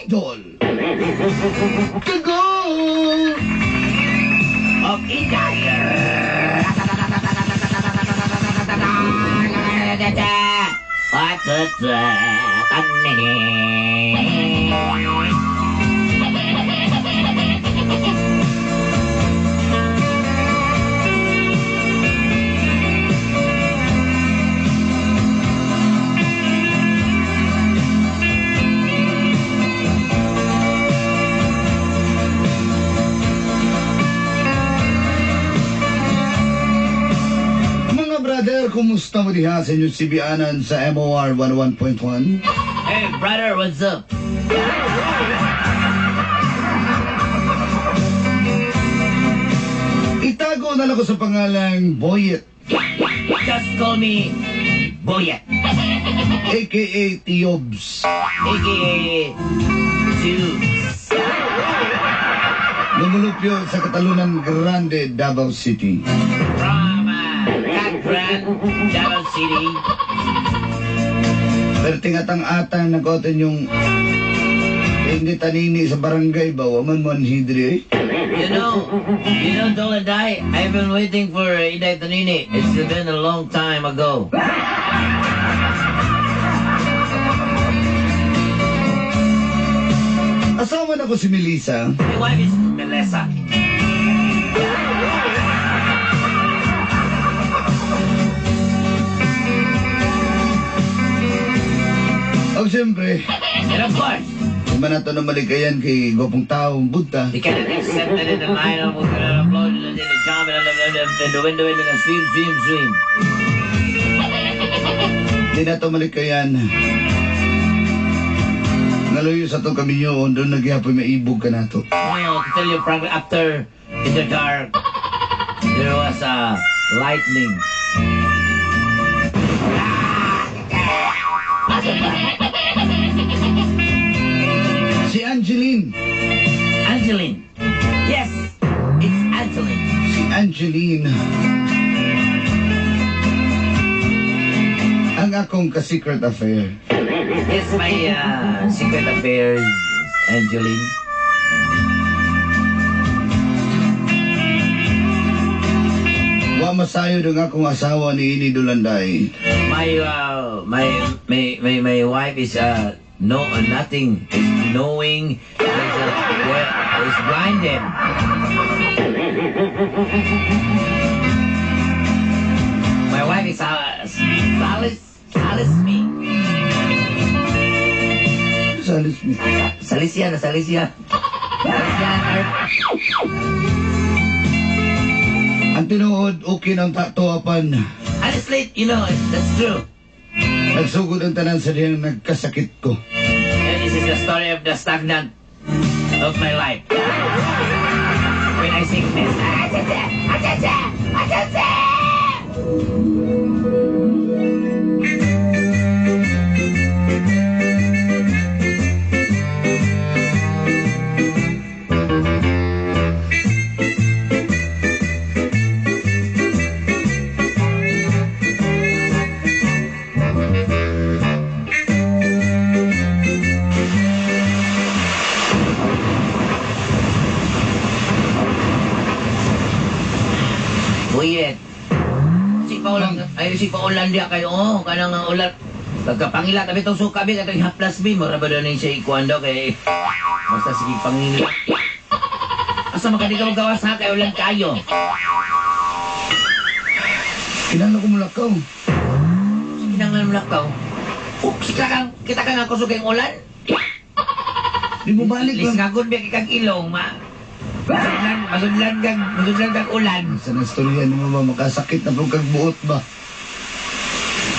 Idol! Kago! Of Inday. Mga brother, kumusta mo diha sa inyong sibianan sa MOR 101.1? Hey, brother, what's up? Itago na lang ko sa pangalang Boyet, Just call me Boyet, aka Tiobs. aka Tubes. Lumulupyo sa Catalunan Grande, Davao City. From Cagran, Davao City. Pero tingatang-atang nagkoten yung hindi tanini sa barangay ba, waman mo ang hidri eh. You know, Dolanday, I've been waiting for Inday Tanini. It's been a long time ago. Asawa na ko si Melissa. My wife is Melissa. O siyempre, And of course, kung man nato na malikayan kay gwapong taong Buddha, you cannot accept it in the line of the upload in the job and the window in the swim, swim, swim. Di na to malikayan. Ngaluyo sa itong kaminyo, doon nagyapoy maibog ka na to. Well, to tell you frankly, after in the dark, there was a lightning. Si Angeline. Angeline. Yes, it's Angeline. Si Angeline. Ang akong ka-secret affair. Yes, my secret affairs, Angeline. Wa masayod ang akong asawa ni Ini Dulanday. My wife is no nothing is knowing is blinded. My wife is Salis me. Salis me. Salisian, Salisian. Salisian, Earth. Ang tinuod, okay ng tatuapan. Honestly, that's true. Nagsugod ang tanan sa diyang nagkasakit ko. And this is the story of the stagnant of my life. When I sing this, Buyet. Si paulan, ay si paulan diya kayo, oh, kanang ang ulan. Pagkapangila tabi tong suka bi katong haplas bi mura ba daw siya ikuan daw kay basta sige pangila. Asa man ka di ka magawas ha kay ulan kayo. Kinahanglan ko mulakaw. Kinahanglan mo lakaw. Oh, kita kang ako sugay ulan. Di mo balik lang. Lisngagon biya kay kag ilong ma. Masudlan kag ulan. Sa nastorya ni mo ba, makasakit na po kag buot ba?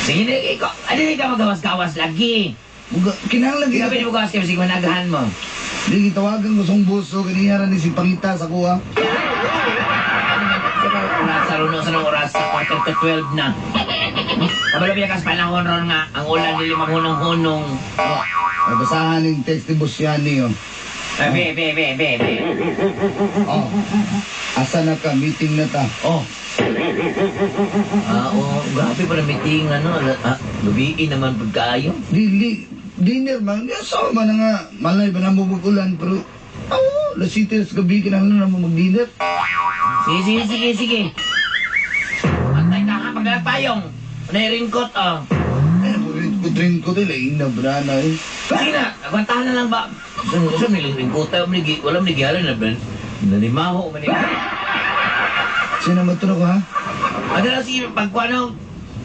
Sige na, ikaw, ano ka magawas-gawas lagi? Muga, kinahanglan Hindi ka pwede magawas kay sige managahan mo. Di gitawagan ko sa buso, kaniya ni si Pangita sa kuha. Oras sa runo sa nang oras sa 11:45 na. Kabalo biya kas panahon ron nga ang ulan dili maghunong-hunong. Oh, ay, basahan yung text ni Bosyani, oh. Ay, be, be, be, be, be. Oh. Asa na ka? Meeting na ta. Oh. Ah, oh, grabe pa na meeting, ano, gabiin naman pagkaayo. Dili. Dinner man, ya sa man na nga malay ba na mo mag-ulan pero oh, las 7 sa gabi kinahanglan na mo mag-dinner. Sige, sige, sige, sige. Antay ka ha, paglalapayong. Nairingkot, oh. Ay, drink ko dili ina brana eh. Sige na, agwantahan na lang ba? Sa nilang ringkota, wala mo nigihalan na ba? Nanimaho, manimaho. Sino man to na ko ha? Ano na sige, pagkuha na,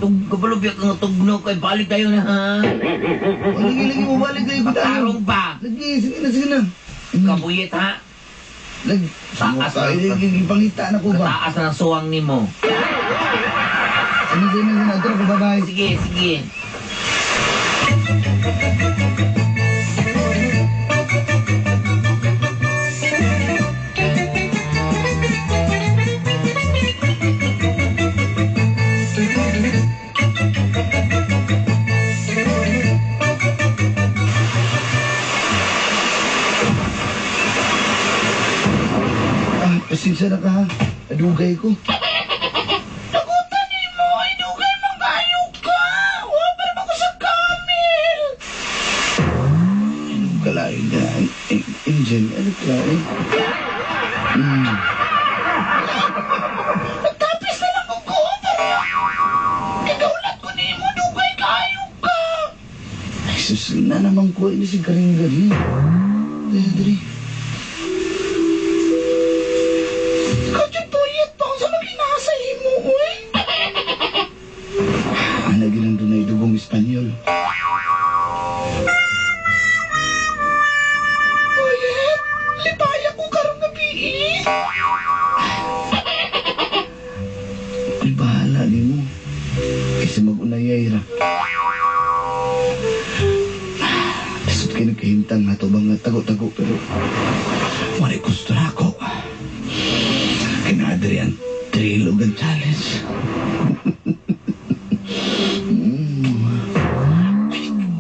kabalubyak ang tugno kay balik tayo na ha. O, lagi lagi mo balik kayo ko tayo. Tarong pa. Lagi, sige na, sige na. Kabuyit ha. Lagi. Taas na. Lagi, ipangita na ko ba? Kataas na ng suwang nimo. Sige, sige na, sige na. Tara ko, bye-bye. Sige, sige. Ah, pasensya na ka ha. Adugay ko. Nagutan ni mo, ay dugay man kayo ka. Wa pa naman ko sa camel. Anong kalain na? Angel, ano kalain? Nagtapis na lang ko pero kagaulat ko ni mo, dugay kayo ka. Ay, sus, na naman ko. Ini si Karinggari. Dali, dali. Kadyo puyat pa sa maginasa imo, uy. Ana ginang dunay dugong Espanyol. Puyat, lipaya ko karong gabi. Ay, bahala ni mo. Kaysa mag-unayay ra. Nasot kayo nagkahintang nga to bang tago-tago pero wala'y gusto na ako. Kinadri ang thrill ug ang challenge.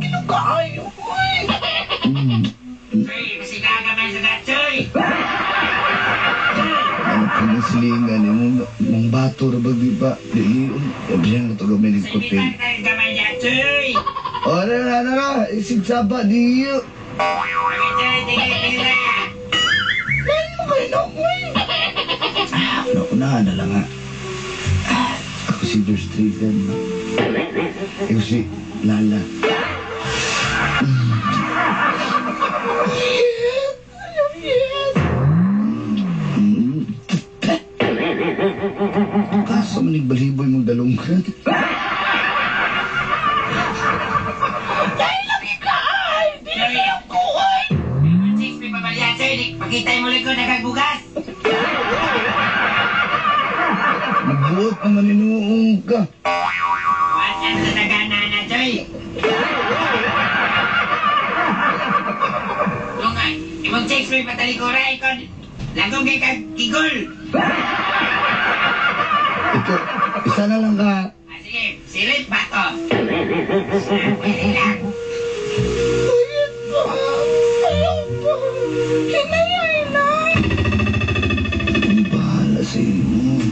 Kinukaayo, uy. Uy, masika ka man sa gatsoy. Ano po ng silingan eh, mong bato ra ba di ba? Di biyan na to gamay ng kotel. Sabitan tayo gamay gatsoy. O, na na na na, isig saba di. Okay, Choy, tingin, tingin na. Lain mo kayo na, uy. Ah, una na lang ha. Ah, ako si George Trigan. Ikaw si Lala. Yes, yes. Kaso manig baliboy mong dalunggan. Dahil lagi ka, ay. Di na kayo ko, ay. May pabalya, Choy. Pakita mo likod na kagbugas. Nagbuot naman inuong ka. Wasan sa tagana na, Choy. Kung imong chicks may patalikura, ikaw, lagong kay kag kigol. Ito, isa na lang ka. Ah, sige, silip ba to? Pwede lang. Puyat pa. Ayaw pa. Hinayay na. Ang bahala sa imo.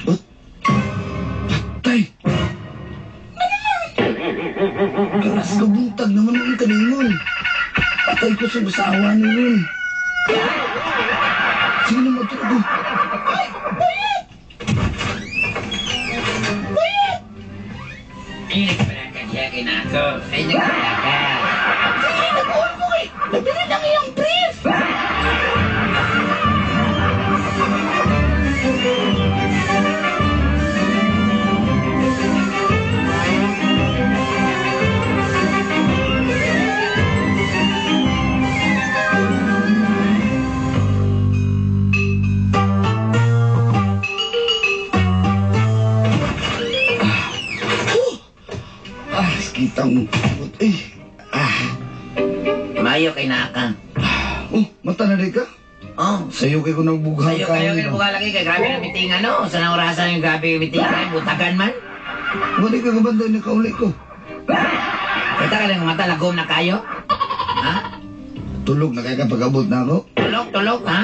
What? Patay! Karas ka buntag naman ang kaningon. Patay ko sa basawa ningon. Sige na matulog. Ay, puyat! Puyat! Ay, nagpalaka siya kay Nako. Ay, nagpalaka. Sige, nag-on ko kay. Nabili na ngayong brief. Ah, kita mo. Eh, ah. Mayo kay na. mata na rin ka? Oh. Sayo kay ko nagbugha Sayo kayo kayo buka lagi kay grabe na meeting ano. Sa nang orasan yung grabe meeting ay butagan man. Wala ka kabantay na kauli ko. Kita ka lang mata lagom na kayo. Ha? Tulog na kay ka pag-abot na ako. Tulog, tulog, ha?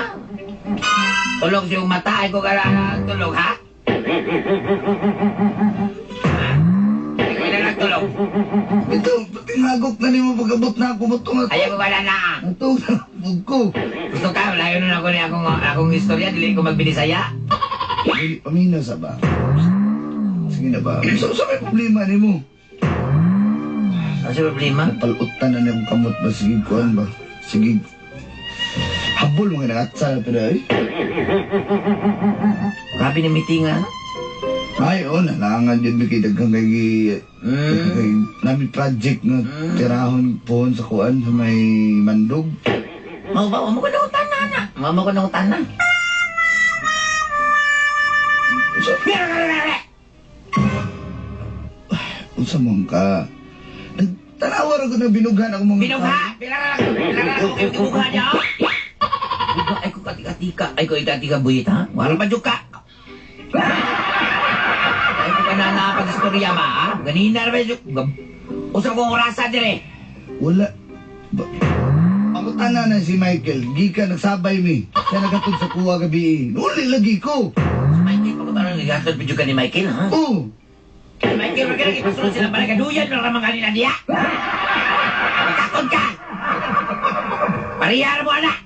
Tulog yung mata ay ko kara tulog, ha? Ha? Ay ko na tulog. Ito, tingagok na nimo pag-abot na ako mo tunga. Ayaw ko wala na. Ato na ko. Gusto ka, wala yun na ako ni akong istorya, dili ko magbinisaya. Dili pamina sa ba. Sige na ba? So may problema nimo. Ano sa problema? Napalutan na niyang kamot ba? Sige, kuan ba? Sige. Habol mga nakatsal pero eh. Grabe na meeting, ha? Ay, oh, nalangan yun kay daghang kay kay nami project nga tirahon pohon sa kuan sa may mandog. Mau ba, mo ko nang tanan na. Mau mo ko nang tanan. Unsa unsa man ka? Nagtanawa ra ko na binughan ako mga Binugha! Pila ra ko binugha niya. Buga ay ko katika-tika. Ay ko itatika buyit ha. Wala pa jud ka. Ay ko kana na pag-istorya ba ha? Ganina ra ba jud. Usa kong orasa dire. Wala. Ba, ang tanan na si Michael, gikan nagsabay mi. Siya nagatod sa kuwa gabi. Uli lagi ko. Si Michael pa ko tanong gigatod pa jud ka ni Michael ha? Oh, Si Michael wala lagi pasulod sila para kaduyan na ramang kanina niya. Magkakon ka. Pariyar mo anak.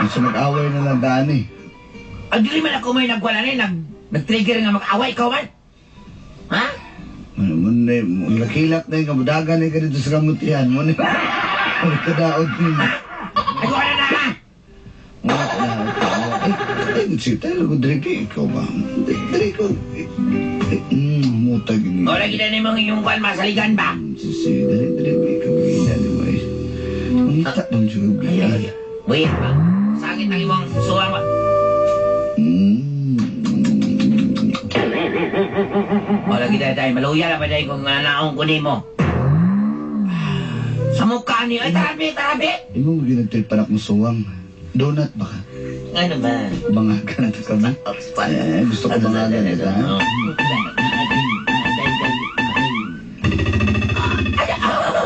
Gusto mag-away na lang daan eh. Ang dili man ako may nagwala ni nag-trigger nga mag-away ikaw man. Ha? Ano mo na, hilak-hilak na yung kabudagan na yung dito sa kamutihan mo na. Ano kadaot ni mo. Ay ko na na ha. Mga kadaot. Ay, ay, sige tayo, ko diri kay ikaw ba? Diri ko. Mutag ni. Wala gid ni mong inyong kwan masaligan ba? Sige, diri, diri, ikaw gina ni mo eh. Mangita bang siya Ay, ay. Wait ba? Sakit ang imong suwang ba? Wala gid tayo maluya na pa dahil kung naong ko nimo. Sa mukha niyo, ay tarabi, tarabi! Imo mo ginagtripan akong suwang. Donut ba ka? Ano ba? Bangagan na ka ba? Eh, gusto ko bangagan ito, ha?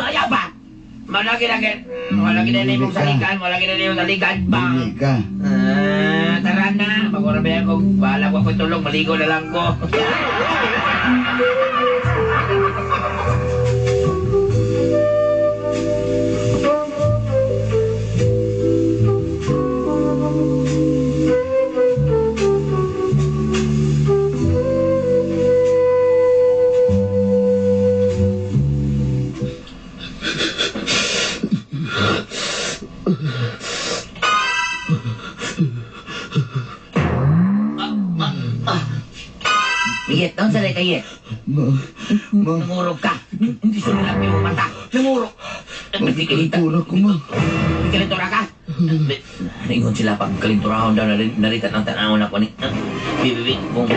Ayaw ba? Malaki lagi. Wala gid na imong saligan, wala gid na imong saligan ba? Dili ka. Ah, tara na. Magora ba ako? Bahala ko ako tulog, maligo na lang ko. Bigit, doon sa kayit. Ma, ma, Nangurog ka. Hindi sulap yung mata. Nangurog. kalintura ko, ma. Kalintura ka. Naingon sila pag kalinturahon daw naritat ang tanawon ako ni. Bibi, kung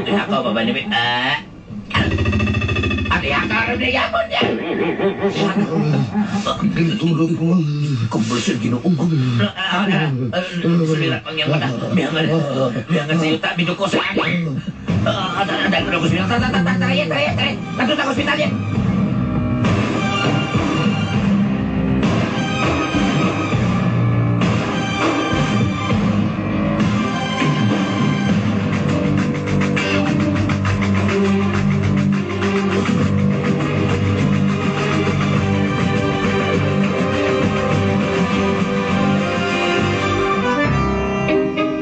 ihakaw pa ba ni Ah. At ihakaw rin niya mo niya. Kalintura ko, ma. Kumbulsyon ginoo. Sulirat pang iyang mata. Biyangan, biyangan sa yuta, binuko sa akin. Dahil ko na ospital. Tara, tara, tara, tara, tara. Tara, sa ospital yan.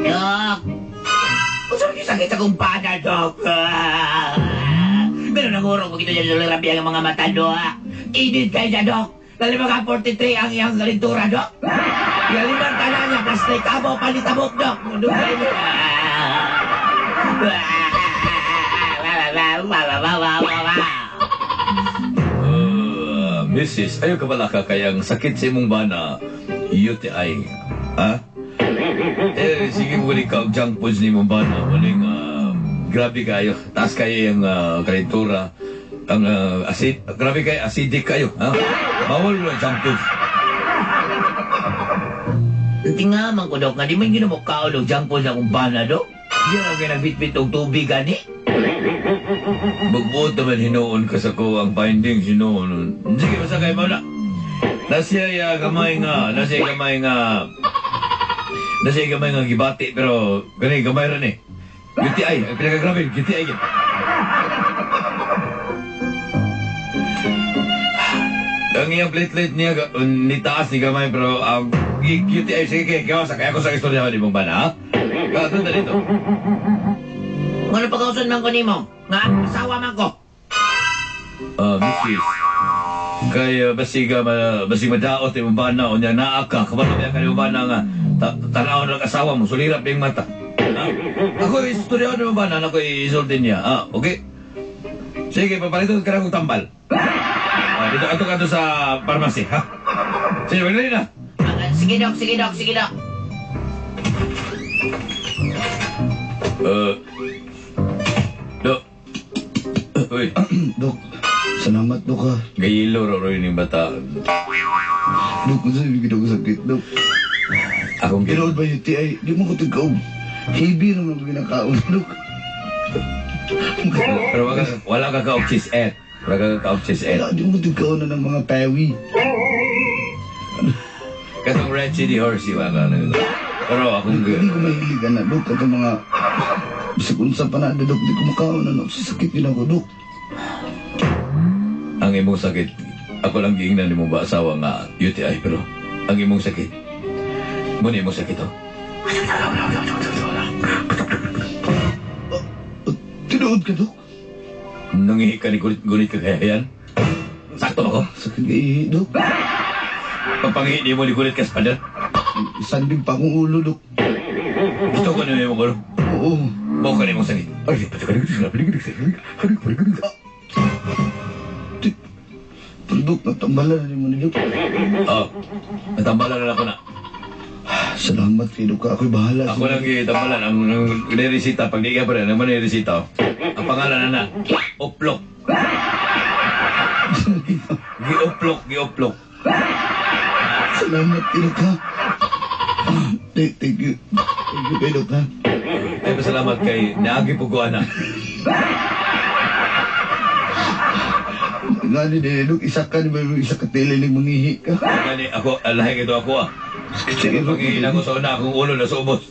Dok! Unsa man yung sakit sa kumpana, Dok? Pero nangurong mo kita dyan sa ang mga mata, Dok. Init kayo dyan, Dok. Lali mga 43 ang iyang kalintura, Dok. Yung limang tanan niya, plus kabo, palitabok, Dok. Mrs., ayaw ka pala ka kayang sakit sa imong bana, UTI. Ha? Eh, sige mo galing ka og junk foods ni imong bana. Maning, grabe kayo. Taas kayo yung kalintura. Ang acid, grabe kayo, acidic kayo. Ha? Bawal mo junk foods. Tinga man ko, Dok, nga di man gino mo kaon og junk food sa akong bana, Dok. Di ako kay nagbitbit og tubig, gani. Magbuot naman hinuon ka sa ko ang findings hinuon. Sige, basta kayo mo na. Nasiya gamay nga, nasiya gamay nga gibati, pero gani gamay rin eh. UTI, ang pinakagrabe, UTI yun. Ang iyang platelet niya, ni taas ni gamay, pero ang UTI, sige, kaya kaya ko sa istorya ni mong bana, ha? Doon na dito. Ngano pagkauson man ko nimo? Nga, asawa man ko. Mrs. Kay basig basig madaot imong bana unya naa ka kabalo biya kay imong bana nga tan-awon ang asawa mo sulirap iyang mata. Ha? Ako istorya imong bana nako isulti niya. Ah, okay. Sige, papaliton ka na kong tambal. Dito ato ka sa pharmacy, ha? Sige, magdali na. Sige, Dok, sige, Dok, sige, Dok. Dok. Uy. Dok, salamat, Dok, ha. Gayilo ro ro yung bata. Dok, kung sa'yo, bigyan ako sakit, Dok. Akong Pero ba UTI, di mo ko tigkaw. Heavy naman ako ginakaon, Dok. Pero wala ka ka-og cheese et. Wala ka ka-og cheese et. Wala, di mo tigkaw na ng mga pewi. Katong red chili horsey, wala ka na. Pero akong Hindi ko mahilig na, Dok. Katong mga bisag unsa pa na, Dok. Di ko makaon na, Dok. Sasakit din ako, Dok. Ang imong sakit, ako lang giingnan nimo ba asawa nga UTI, pero ang imong sakit, muna imong sakit, oh. Tinuod ka, Dok? Nangihi ka ni gunit ka kaya yan? Sakto ba ko? Sakit ka ihi, Dok. Pagpangihi di mo ni gunit ka sa pader? Sandig pa akong ulo, Dok. Gusto ko na imong ulo? Oo. Mao ka na imong sakit. Pero, Dok, natambalan na mo ni Dok. Oo. Natambalan na ako na. Salamat kay Dok. Ako'y bahala. Ako lang gitambalan. Ang niresita, pag di ka pa rin, ang maniresita. Ang pangalan na na, Oplok. Gi-oplok, gi-oplok. Salamat kay Dok, ha. Thank you. Thank you kay Dok, ha. Ay, pasalamat kay naagi po ko, anak. Ngani din, Dok, isa ka ni ba isa ka tili ni mangihi ka. Ngani, ako, alahin ito ako, ah. Sige, Dok. Pangihina ko sa una, akong ulo na subos.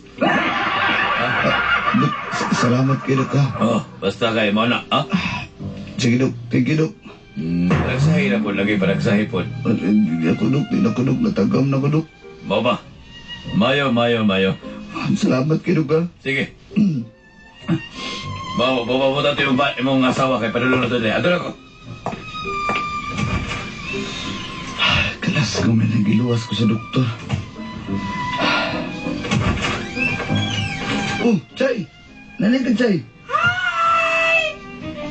Dok, salamat kay Dok, ha. Oh, basta kay mo na, ha? Sige, Dok. Thank you, Dok. Panagsahi na po, lagi panagsahi po. Hindi ako, Dok. Hindi ako, Dok. Natagam na ko, Dok. Mao ba? Mayo, mayo, mayo. Salamat kay Dok, ha. Sige. Mao, bawa mo tayo yung imong asawa kay padulong na to dili. Adto na ko. Kalas ko may nagiluwas ko sa doktor. Oh, Chay! Nanay ka, Chay! Hi!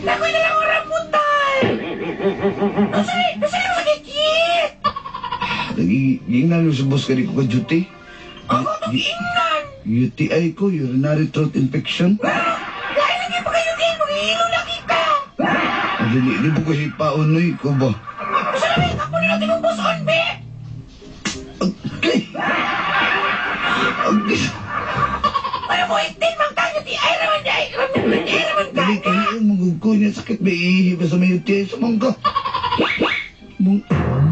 Nakoy na lang ang rambutan! Nasa yung sakit? Nagigingnan yung sa boss ka di ko ka duty. Ako itong ingnan! UTI ko, urinary tract infection. Dahil lagi pa kayo din, maghihilo lagi ka! Dili, di po ko hipaon, noy, ko ba? Basta na may kapo na natin ang boss on, be! Okay! Okay! Ano mo, itin mang tayo, ti ay raman di ay raman di ay raman ka! Dili, kaya yung magugko niya, sakit may ihi ba sa may UTI sa mangga? Mong...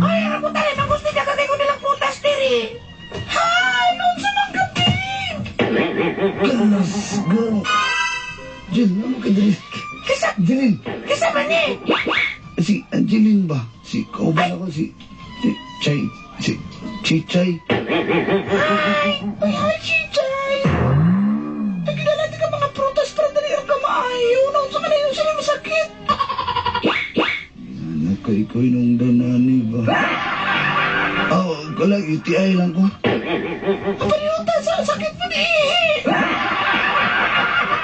Ay, rambutan ay mangusti ka kagay ko nilang putas, diri! Hi! Noon sa mangga, be! Kalas, girl! Jill, ano ka dili? Kisa, Jeline! kisa man eh! Si Angeline ba? Si kauban ako, si... Si Chay... Si... Chichay. Hi! Ay, hi, Chichay! Ay, kinala ka mga prutas para dali ka maayo. Noon sa man yung sila masakit. Ano ka, ikaw nung danani ba? Oh, ko lang, UTI lang ko. Kapaliutan sa sakit mo ni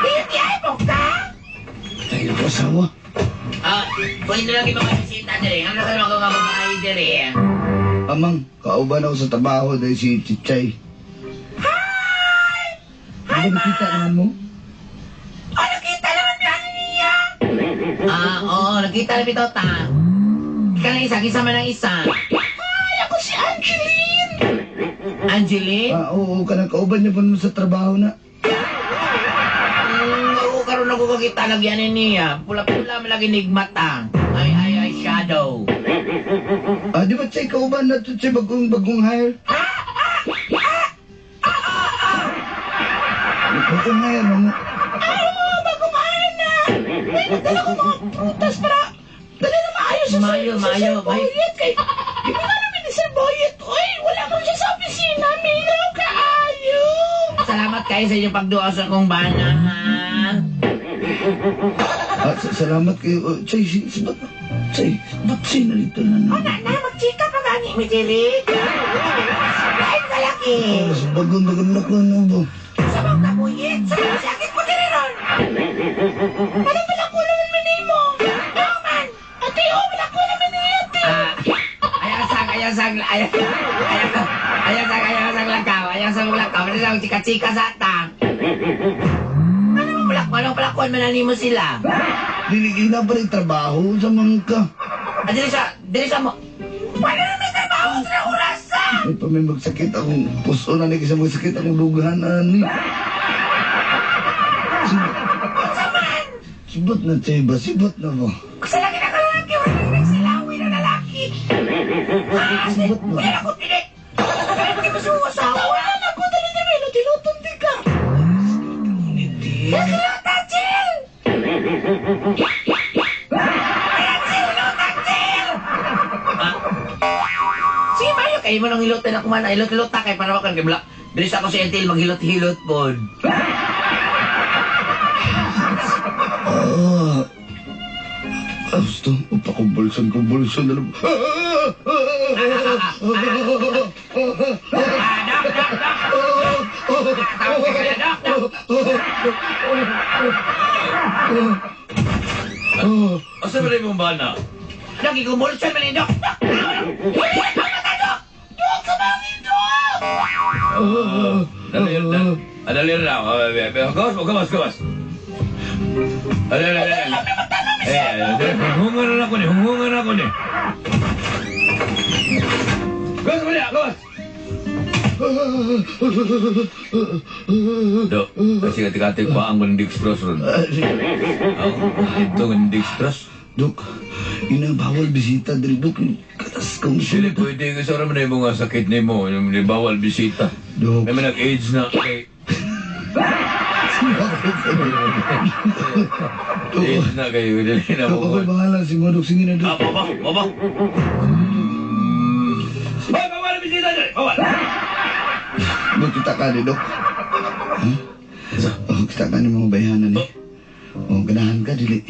UTI mo ka? Tayo ko asawa. Pwede na lang yung mga bisita diri. Ano sa mga mga babae diri? Amang, kauban ako sa trabaho dahil si Chichay. Hi! Di ba nakita naman mo? Oh, nakita naman niya ano niya. Oo, nakita na bitaw ta. Ikaw lang isa, kisa man ang isa. Hi, ako si Angeline. Angeline? Ah, oo, kanang kauban niya pa naman sa trabaho na. Oo, karon ako kakita lagi ani niya. Pula-pula man lagi nigmata. Ay, ay, ay, shadow. Ah, di ba chay kauban na to chay bagong hire? Bagong hire mo. Ay, mga bagong hire na! Ay, nagdala ko mga prutas para dali na maayo sa Maayo, sa maayo, Sir Boyet. Kay, di ba nga namin ni Sir Boyet? Uy, wala mo siya sa opisina. Minaw kaayo. Salamat kayo sa inyong pagduo sa akong bana, ha? Ah, salamat kayo. Oh, chay, si, ba't, chay, ba't siya narito na na? Ana na, magchika pa gani mi diri. Lain ka lagi. Oh, sa bagong bagong na ko, ano ba? Sa mga kabuyet, sa mga sakit ko diri ron. Ano pala ko naman minimo? No man. Ate, oh, wala ko naman ni ate. Ah, ayasang, ayasang, ayasang, ayasang, ayasang lakaw, ayasang lakaw, ano lang, chika-chika sa ta. Ano mo palakwan, ano palakwan, manani mo sila. Dili na pa rin trabaho sa mangka. Ah, dili siya mo. Wala na may trabaho sa oras ah. Ay, pa may magsakit akong puso na ni kasi magsakit akong dughan, ani. Unsa man? Sibot na, chay ba? Sibot na ba? Sa laki na kalaki, wala na nagsilawi na lalaki. Sibot na. Wala na ko dili. Kaya magipasuwa sa Wala na ko dali dili tiluton di ka. Hilota, Jill! Ayan, Jill, hilota, Jill! Sige, Mario, kayo mo nang hilotin ako man. Hilot-hilot ta kay para wakan kay bla. Dili sa ako si Entil maghilot-hilot pod. Ah. Ah, gusto. Pakumbulson, kumbulson na lang. Ah, dok, dok, dok. Tawag ka kaya, dok, dok. Asa ba rin mong bana? Dok, ikumbulson man ni dok. Dok, Dok, kamangin, dok! Dali, dali, dali na. Gawas mo, gawas, gawas. Dali, dali, dali. Eh, hungungan na ako ni, hungungan na ako ni. Gawas mo niya, gawas. Do, kasi katikati ko ang ng dextrose ron. Ito ng dextrose. Dok, ina bawal bisita diri dok. Katas kong Sili sulod. pwede ka sa na yung mga sakit nimo, yung bawal bisita. Dok. May mga nag-AIDS na kay AIDS na kayo, dili na Dok, mo. ako'y bahala si Modok. Sige na, Ah, Dok. baba, baba. Hoy, bawal ang bisita dyan! Bawal! Dok, kita ka ni, Dok. Huh? Oh, kita ka ni mga bayhanan eh. Oh, ganahan ka, dili.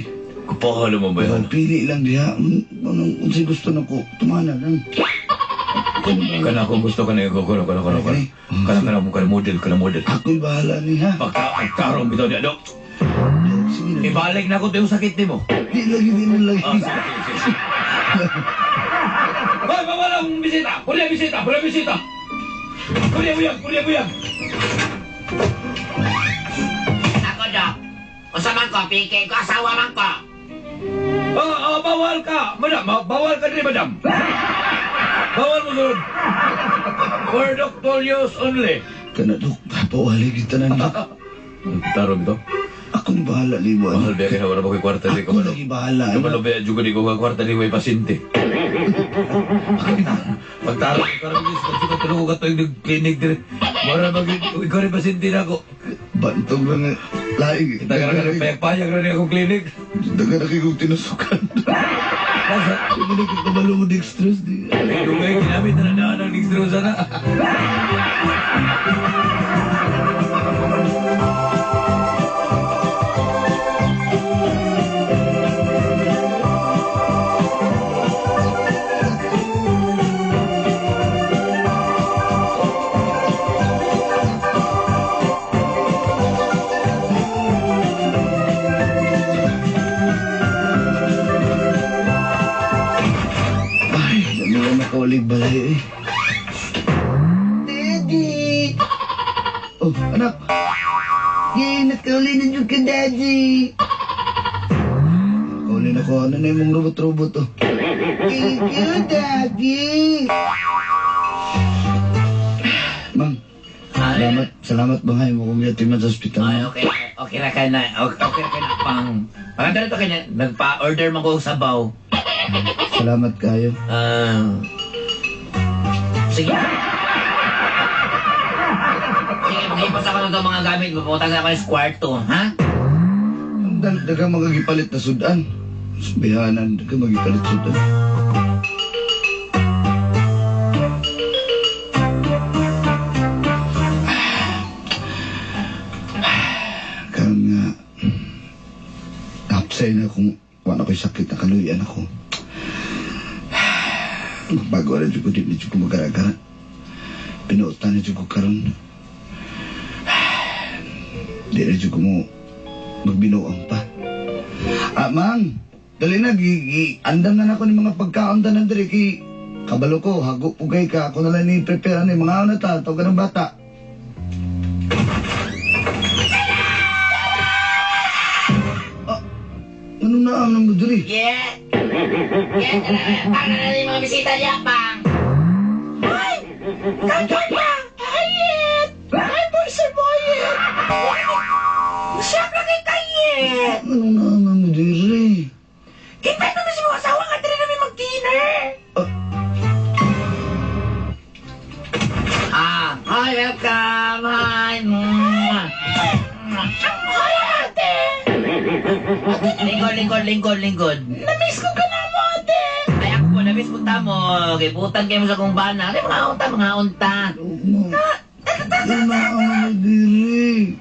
Kupahala mo ba Oh, yan? pili lang diha. Anong unsay gusto nako, tumana lang. Kana kung gusto ka na ikaw, kana, kana, kana, kana. Kana, kana, kana, model, kana model. Ako'y bahala ni ha. Pagtarong bitaw niya, Dok. Dok, sige na. Ibalik na ko ito yung sakit nimo. Di lagi, di na lagi. Ah, sige, sige, sige. Hoy, bawal ang bisita! Puli ang bisita! Puli ang bisita! Puli ang buyag! Puli ang buyag! Ako, dok. Unsa man ko, PK ko, asawa man ko. Ah, ah, bawal ka! Madam, ah, bawal ka diri, madam! Bawal mo sunod! For doctor use only. Kana, Dok, pawali kita na, Dok. Tarong ito. Ako ni bahala ni mo. Mahal ba kaya wala ba ko'y kwarta di Ako lagi bahala. Kabalo ba juga di ko ka kwarta di may pasyente. Pagtarong karon guys, kasi ka tulog ka tuig clinic dire. Mara ba ikaw rin pasyente na ako. Bantog lang eh. Laing. Taga ra payag-payag ra ni akong clinic. Taga na kayong tinusukan. Nasa Hindi na kabalo mo dextrose di. dugay ginamit na daan ang dextrose na. Ay, dami lang nakaulig balay eh. Daddy! Oh, anak! Yay, nakauli na dyan ka, Daddy! Nakauli na ko. Ano na yung mga robot-robot, oh. Thank you, Daddy! Mang, Salamat, salamat bangay mo kung yatiman sa ospital. Ay, okay. Okay na kayo na. Okay, okay na kayo na pang. Paganda to kayo na. Nagpa-order man ko og sabaw. Salamat kayo. Ah. Sige. Sige, maghipos ako ng itong mga gamit. Puputang na ako sa kwarto, ha? Ang daghang mga gipalit na sudan. Subihanan, daghang mga gipalit sudan. Karon nga, napsay na kung wala ko'y sakit na kaluyan ako. Bago na dyan ko, di na dyan ko magara-gara. Pinuotan na dyan ko karon. Di na dyan ko mo magbinuang pa. Ah, mang, dali na, andam na nako ni mga pagkaon tanan diri kay kabalo ko, hago pugay ka, ako na lang ni prepare ni mga una ta, tawag ka ng bata. Ah, ano na ang mo diri? Yeah! Yeah! Paano na yung mga bisita niya, pang? Ay! Kagay pa! Ayet! Ay, boy, sir, boyet! Siya lagi kayet! Ano na ang mo diri? Kita na si mga asawa nga diri namin mag-dinner! Ah, hi, welcome! Hi! Mwah. Hi, ate! Lingkod, lingkod, lingkod, lingkod. Namiss ko ka na mo, ate! Ay, ako po, namiss mo tamo. Kay butan kayo mo sa kong bana. Ay, mga unta, mga unta. Mo. Ano na ang mo diri?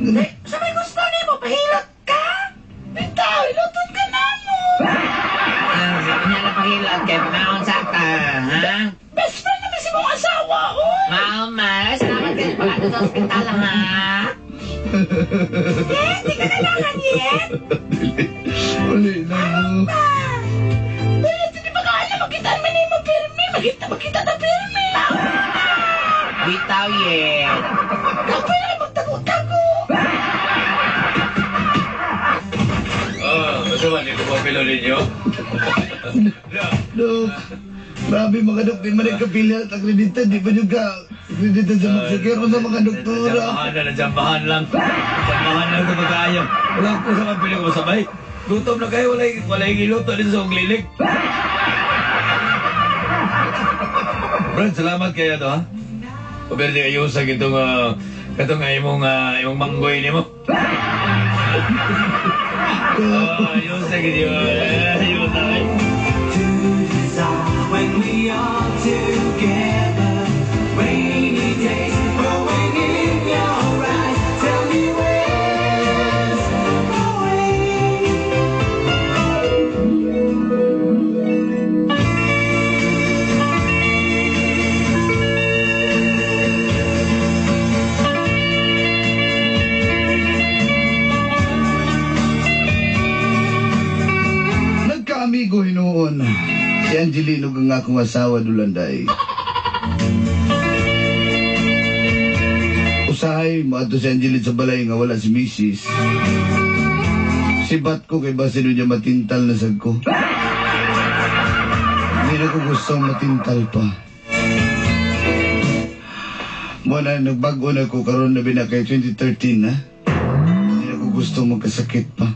Eh, sa may gusto ni mo, pahilot ka! Bitaw, iluton ka na mo! Ah, sabi niya na pahilot kay mga unsa ka, ha? Best friend namin si mong asawa, oy! Mama, salamat kayo pala sa ospital, ha? Eh, di ka kailangan yet! Uli na mo. Uy, hindi ba ka alam, makita man ni mo pirmi! Makita, makita na pirmi! Bitaw, yet. Kapoy na magtago-tago! Ah, basta ba, hindi ko papilo ninyo? Dok, grabe mga dok, di man nagkapila at accredited, di ba nyo ka accredited sa Maxicare o sa mga doktora? Najambahan na, najambahan lang. Najambahan lang ito pagkaayo. Wala ko sa kapilo ko sabay. Gutom na kayo, wala, wala yung iluto dito sa klinik. Brad, salamat kayo to, ha? Paberde kayo sa itong, katong imong, imong manggoy nimo. Oh, ayos sa gid yun. Ayos na kayo. When we are together, rainy days growing in your eyes. Tell me where's the way? Nagkaamigo hinuon si Angelino ug ang akong asawa Dulanday. Usahay moadto si Angelino sa balay nga wala si Mrs. Sibat ko kay basin niya matintal na sad ko. Hindi na ko gusto matintal pa. Mo na nagbago na ko karon na bina kay 2013 na. Hindi na ko gusto magkasakit pa.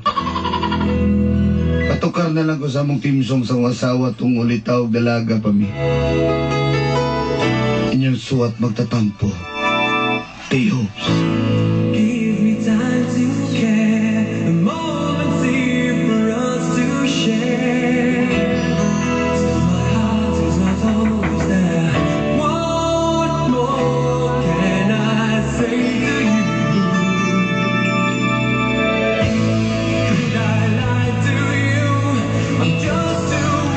Patukar na lang ko sa among team song sa akong asawa tung ulitaw dalaga pa mi. Inyong suwat magtatampo. T-Hopes.